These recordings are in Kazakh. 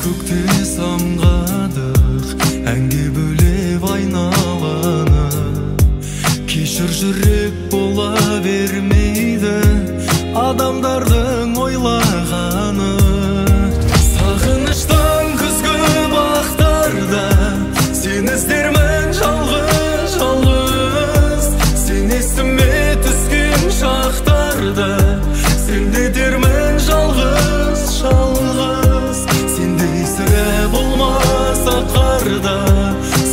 Көкте самғадық, әнге бөлеп айналаны. Кешір жүрек бола бермейді адамдардың ойлағаны. Сағыныштан күзгі бақтарда сені іздермін жалғыз, жалғыз. Сен есіме түскен шақтарда селдетермін жалғыз, жалғыз. Сендей сірә болмаса қарда,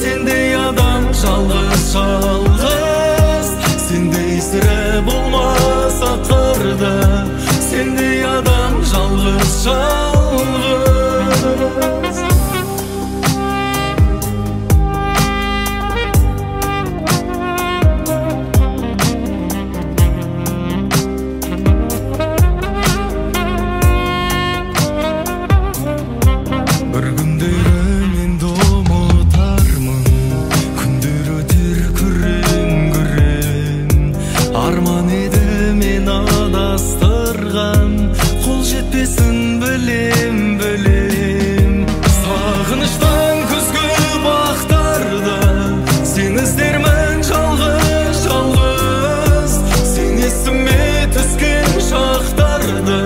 сендей адам жалғыз, жалғыз. Сендей сірә болмаса қарда, сендей адам жалғыз, жалғыз. Бір күндері мен ұмытармын, күндер өтер күрең-күрең. Арман еді мен адастырған, қол жетпесін білем, білем. Сағыныштан күзгі бақтарда сені іздермін жалғыз, жалғыз. Сен есіме түскен шақтарда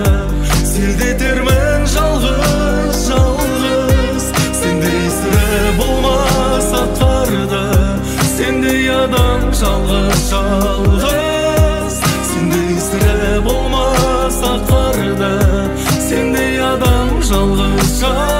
селдетермін жалғыз, жалғыз. Сендей сірә болмаса қарда, сендей адам жалғыз, жалғыз. Сендей сірә болмаса қарда, сендей адам жалғыз, жалғыз.